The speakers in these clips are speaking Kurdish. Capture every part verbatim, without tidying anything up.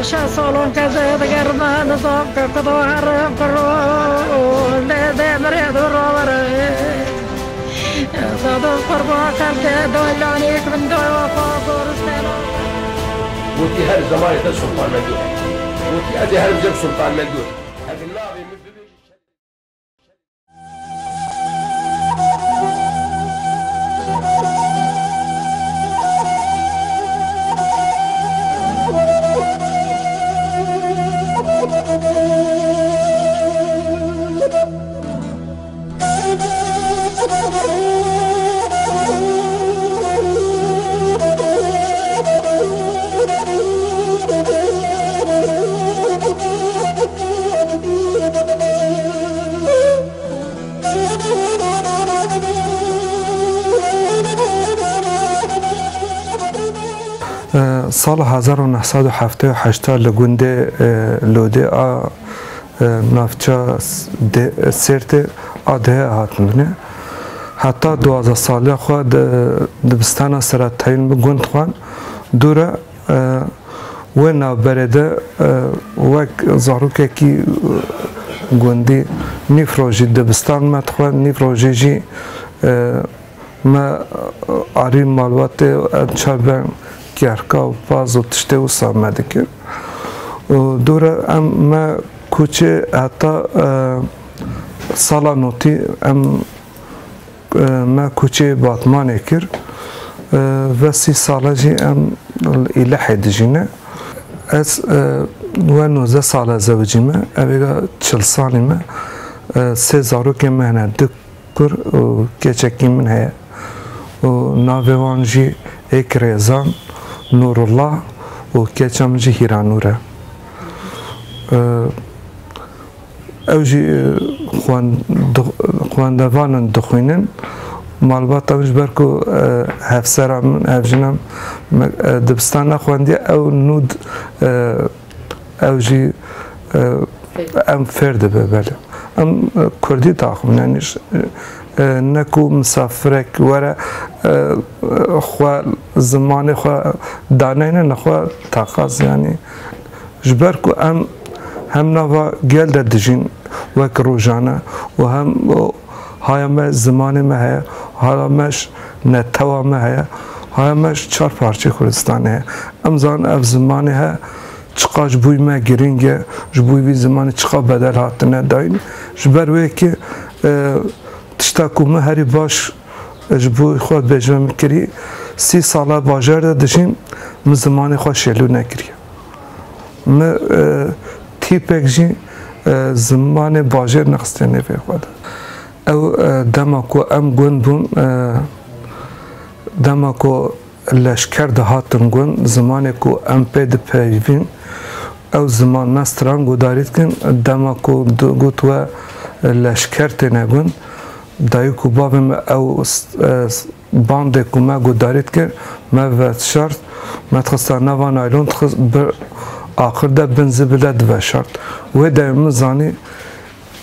Şeş salon keze digerme nizam ke kudo herim kiro lê dê mirê du ravere. Zadim qurba kerde doylanî min doy wafa goristena. Gotî her zemanê te Sultan Mengû. Gotî ez ê herim cem Sultan Mengû. Ev navê min bibêjî. Sala hezar û neh sed û heftê û heşta li gundê, e, Lodê a, e, navça s-, de-, Sêrtê a dehê hatin binê. Heta duwazdeh saliya xwe di, dibistana Seretayîn bi gund xwan. Dû re, e, wê navberê de, e, wek zarokekî, e, gundî nîv rojî dibistan me dixwe, nîv rojî jî, e, me arî malbatê, em çar ben kerka û paz û tiştê wisa me dikir. Û dû re em me koçê heta, e, sala notî em, e, me koçê Batmanê kir. E, ve sî sala jî em li Îlehê dijîne. Ez, e, we nozdeh sala zewicî me, evêga çil salî me. E, sê zarokê me hene, du kur û keçekî min heye. Û navê wan jî êk Rêzan, Nûrullah û keça min jî Hîranûr e. E, ew jî, e, xwen-, di-, xwendevan in, dixwînin. Malbata min ji ber ku, e, hevsera min, hevjina min, e, dibistan nexwendiye, ew nû d-, e, Ew jî, e, em fêr dibe, belê. Em, e, kurdî daxivin, yanî ş-, e, ne ku misafirek were, e, xwe, zimanê xwe daneyne, ne xwe taqaz, yanî ji ber ku em hem nava gel de dijîn wek rojane û hem o Haya me zimanê me heye, haya me ş-, netewa me heye, haya me ji çar parçeyê Kurdistanê heye. Em zanin ev zimanê he çiqa ji bo me girîng e, ji bo vî zimanê çiqa bedel hatine dayîn. Ji ber wê yekê, e, tişta ku min herî baş ji bo xwe bêjme min kirî, sî sala bajêr de dijîm, min zimanê xwe şêlû nekiriye. Mi, e, tîpek jî, e, zimanê bajêr nexistiye nêvê xwe de. Ew, e, dema ku em gund bûn, e, dema ku leşker dihatin gund, zimanê ku em pê dipeyivîn, ew ziman me stran gudarî dikin, dema ku di-, got we, e, leşker têne gund, dayik û bavê me ew s-, e, s-, bandê ku me gudarî dikir, me veşart, me dixista nava naylon, dixist, bi aqir de bin zibil de diveşart. Wê demê min zanî,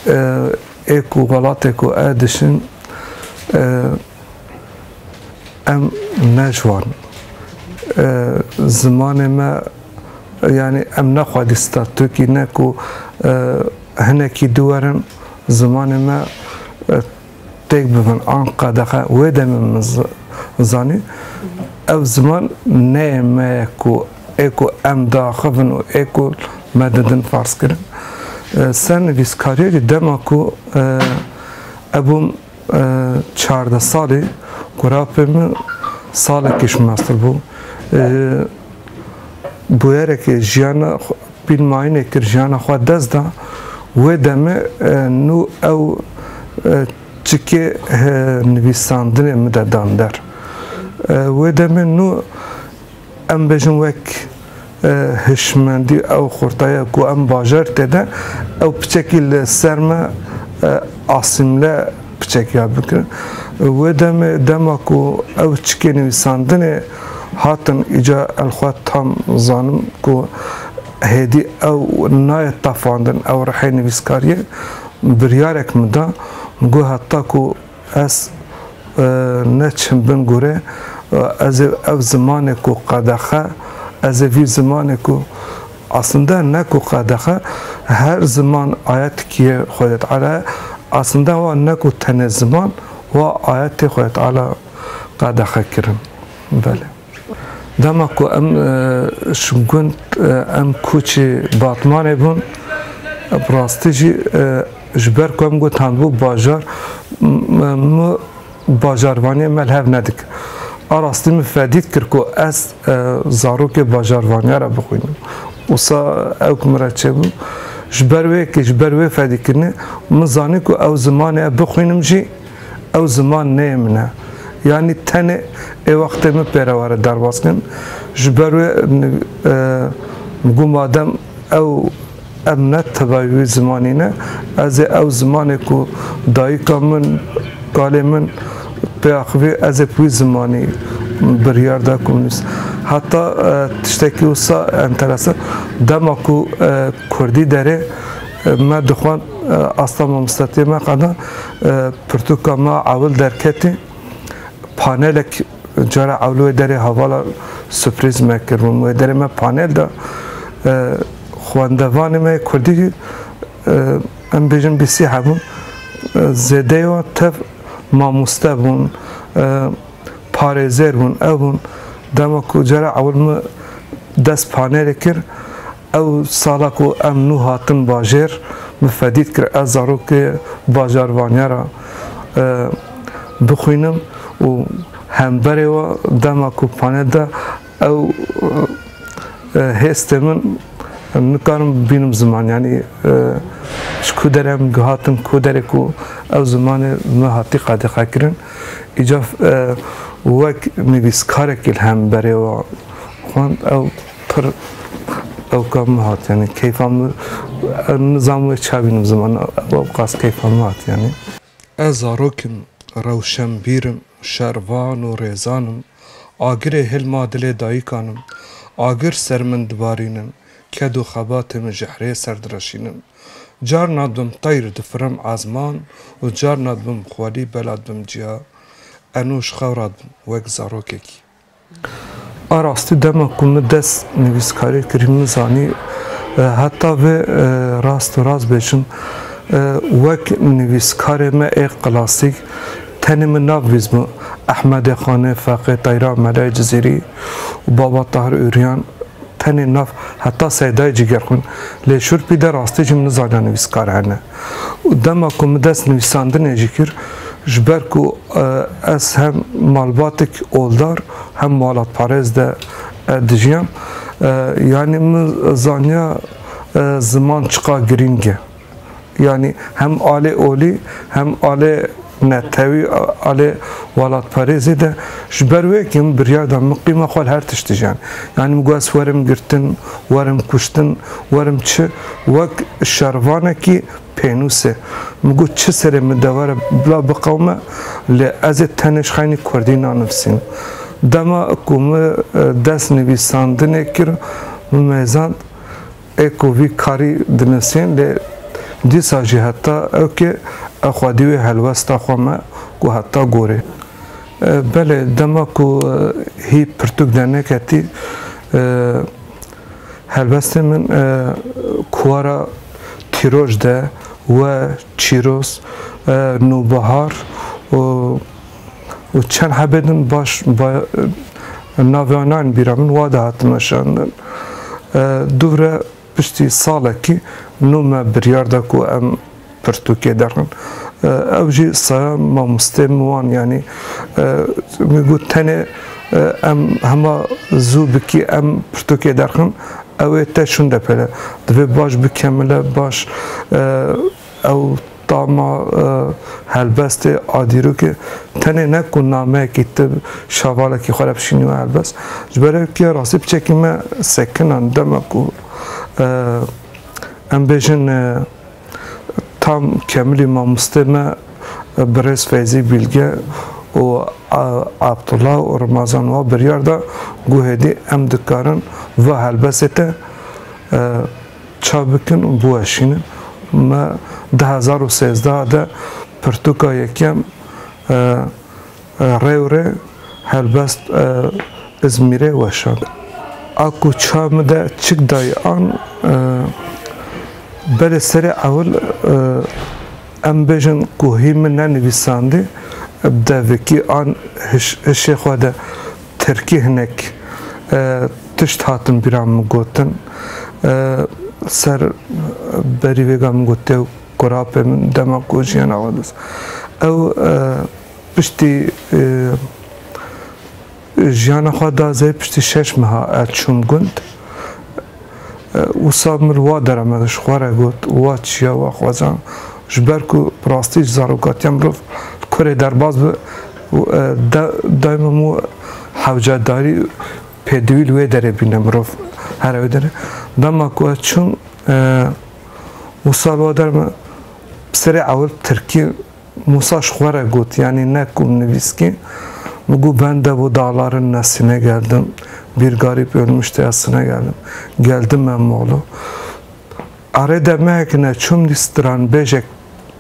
e, ê ku welatê ku e dişin, e, em ne ji wan. E, zimanê me, yanî em ne xwedî statûkî ne ku, e, hinekî diwerin zimanê me, e, têk bibin an qedexe, wê demê min z-, zanî, ev ziman neyê me ye ku ê ku em diaxivin û ê ku me didin ferzkirin. E, ser nivîskariyê jî dema ku, e, ebûm, e, çardeh salî, kurapê min salekî ji me estir bû. E, bûyerekê jiyana xwe, pîl mayînê kir, jiyana xwe dest da. Wê demê, e, nû ew, e, çikê, e, nivîsandinê min de dan der. E, wê demê nû em bêjin wek, e, hişmendî ew xurtaya ku em bajêr tê de, ew piçekî li ser me, e, asîmle piçek ya bikin. Wê demê, dema ku ew çikê nivîsandinê hatin îca, el xwe tam zanim ku hêdî ew nayê tefandin, ew rihê nivîskariyê, biryarek min da, min got heta ku ez, e, neçim bin gorê, e, ez ê ev zimanê ku qedexe, ez ê vî zimanê ku Aslında ne ku qedexe her ziman ayetekî ye Xwedê Teala, aslında wa ne ku tenê ziman wa ayetê Xwedê Teala qedexe kirin. Belê. Dema ku em, e, ji gund, e, em koçê Batmanê bûn, bi rastî jî, e, ji ber ku em got handbû bajar, m-, m-, bajarvaniyê me li hev nedikir. A rastî min fedî dikir ku ez, e, zarokê bajarvaniya re bixwînim. Wisa ew ku min re çêbû, ji ber wê yekê, ji ber wê fedîkirinê min zanî ku ew zimanê ez bixwînim jî, ew ziman neyê min e. Yanî tenê ê wextê min pê re were derbas kirin. Ji ber wê, e, min got madem ew, em ne tevayî wî zimanî ne, ez ê ew zimanê ku dayika min, kalê min pê axivî, ez ê bi wî zimanî biryar da ku min nivîs. Heta, e, tiştekî wisa enteresan, dema ku, e, kurdî derê, e, me dixwend, e, asta mamostetiyê me qeda, e, pirtûka me ewil derketî, panelek cara ewlê wê derê hevala surprîz me kirbûn. Wê derê me panel da, e, xwendevanê me kurdî, e, em bêjin bîsî hebûn, e, zêdeya tev mamoste bûn, e, parêzer bûn, ew bûn. Dema ku cara ewil min dest panelê kir, ew sala ku em nû hatin bajêr, min fedî dikir ez zarokê bajarvaniya re, e, bixwînim û hemberê we dema ku panel de ew, e, hêstê min, nikarim bibînim ziman, yanî, e, ji ku derê em gihatin, ku derê ku ew zimanê min hatî qedexe kirin. Îca, e, wek nivîskarekî li hemberê we xwend, ew pir ewka min hat, yanî keyfa min, e, nizam wê çawa bînim ziman, ew qas keyfa min hat, yanî. Ez zarok im, rewşenbîr im, şervan û rêzan im, agirê hilma dilê dayikan im, agir ser min dibarînin, ked û xebatê min ji herê ser direşînin. Carna dibim teyr difirim ezman û carna dibim xwelî bela dibim ciya, eno ji xew radibim wek zarokekî. A rastî dema ku min dest nivîskarî kirî min zanî, e, heta vê, e, rast û rast bêjim, e, wek nivîskarê me ê klasîk tenê min nav bîzbû Ehmedê Xanê, Feqê Teyra, Melay Cizîrî û Baba Tahir Ûryan, tenê nav heta Seydayê Cîgerxwîn. Lê Şurpî de rastî jî min nizaniya nivîskar hene. Û dema ku min dest nivîsandinê jî kir, ji ber ku, e, ez hem malbatek oldar, hem welatparêz de, e, dijiyam, e, yanî min zaniya, e, ziman çiqa girîng e. Yanî hem alê olî, hem alê netewî, alê welatparêzê de, ji ber wê yekê min biryar da, min qîma xwe li her tiştî jiyan. Yanî min got ez werim girtin, werim kuştin, werim çi, wek şervanekî pênûsê. Min got çi serê min de were bila biqewime, lê ez ê tenê ji xeynî kurdî nanivîsînim. Dema ku min, e, dest nivîsandinê kir, min mêzand, ê ku vî karî dinivîsîn, lê dîsa jî heta ewkê ez xwedî wê helwesta xwe me ku heta gorê. E, belê, dema ku, e, hî pirtûk derneketî, e, helbestê min, e, kuwara Tîroj de we Çîroz, e, Nûbihar û û çend hebê din baş, ba-, navê wan nayên bîra min, wa de hatime şandin. E, dûvre piştî salekî nû me biryar da ku em pirtûkê derxin. E, ew jî saya mamostê min wan, yanî, e, min got tenê, e, em hema zû bikî em pirtûkê derxin, ew ê te şûnde pêle. Divê baş bikemile, baş, e, ew tama, e, helbestê a dîrokê tenê ne ku nameyekî tu şavalekî xwe re bişînî we helbest. Ji ber wê yekê rastî piçekî me sekinan dema ku, e, em bêjin, e, tam kemilî mamostê me, e, birêz Feyzî Bîlge û, e, Abdullah û Remazan wa biryar da ku hêdî em dikarin va helbestê te, e, çap bikin û biweşînin. Me du hezar û sêzdeh de pirtûka yekem, e, e, Rê û Rê helbest, e, Îzmîrê weşand. A ku çawa min de çik dayî an, e, belê serê ewil, e, em bêjin ku hî min nenivîsandî, bi devikî an hiş-, hişê xwe de tirkî hinek, e, tişt hatin bîra min gotin. E, ser berî vêga min gotiye kurapê min dema ku jiyana xwe dist. Ew, e, piştî, e, jiyana xwe da zey piştî şeş meha ez çûm gund. E, wisa min wa dera me ji xwe re got, wa çiya wa xwezan. Ji ber ku bi rastî ji zarokatiya mirov kurê derbas bi, e, de-, daîma min hewcedarî pêdivî li wê derê bîne mirov here wê derê. Dema ku ez çûm, e, wisa li wa dera me bi serê ewil tirkî Musa ji xwe re got, yanî ne ku nivîskî, min got, "Ben de bu dağların nesline geldim, bir garip ölmüş teyasına geldim, geldim Emmoğlu." Arê de mehekine çûm dî stranbêjek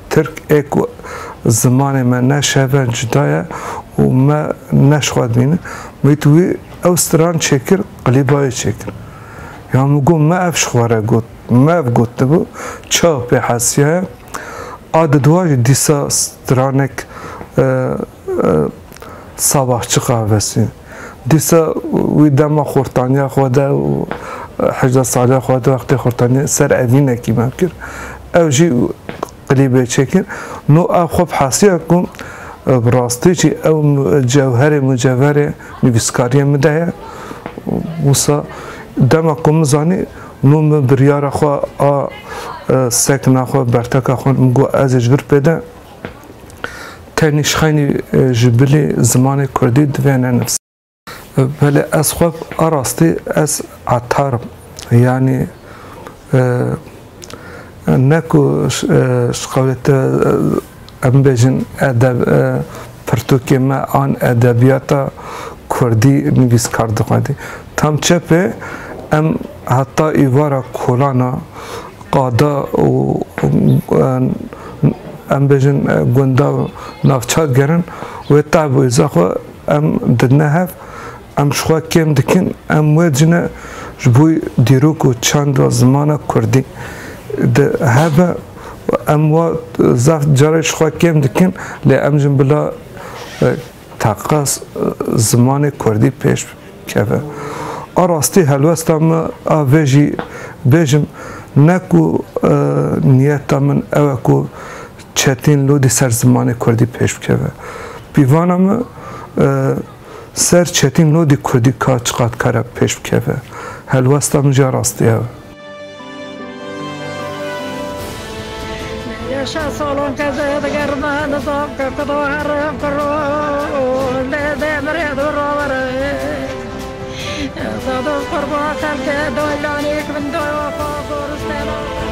tirk ê ku zimanê me ne şev e, cuda ye û me ne ji xwe dibîne. Min got, wî ew stran çêkir, klîba wê çêkir. Ya min got, me ev ji xwe re got, me ev gotibû, çawa pê hesiyaye? A di dua jî dîsa stranek, e, e, Sabahçı Kahvesi. Dîsa wî dema xurtaniya xwe de û, e, hejda saliya xwe de wextê xurtaniyê ser evînekî me kir. Ew jî klîbê çêkir. No ev xwe bi hesiya ku, e, bi rastî jî ew mu-, cewherê mucevherê nivîskariyê min de ye. Wisa dema ku min zanî, no min biryara xwe a, e, sekna xwe, berteka xwe min got ez ê ji vir pê de tenî ji xeynî, e, ji bilî zimanê kurdî divê nenivîsim. Belê ez xwe a rastî ez etar im. Yanî, e, ne ku ş-, e, ji qewlê te, e, em bêjin edeb-, e, pirtûkê me an edebiyata kurdî nivîskar dixwendî. Tam çepê em heta îvara kolana qada û, e, em bêjin, e, gunda navça gerin wê tab û îza xwe em didine hev, em ji xwe kêm dikin, em wê dicine ji bo dîrok û çand û zimana kurdî di hebe, em wa zaf carê ji xwe kêm dikin, lê em jin bila, e, teqas, e, zimanê kurdî pêş keve. A rastî helwesta min a vê jî bêjim, ne ku, e, niyeta min ew e ku Çetîn Lodî ser zimanê kurdî pêş bikeve. Pîvana min, e, ser Çetîn Lodî kurdî ka çiqas kare pêş bikeve. Helwesta min jî a rastî ew e. Yaşa salon keze digerme nizam ke kudo herim kiro le demre duro vare. Sado kurba xelke doylanik bin doy wafa zor istela.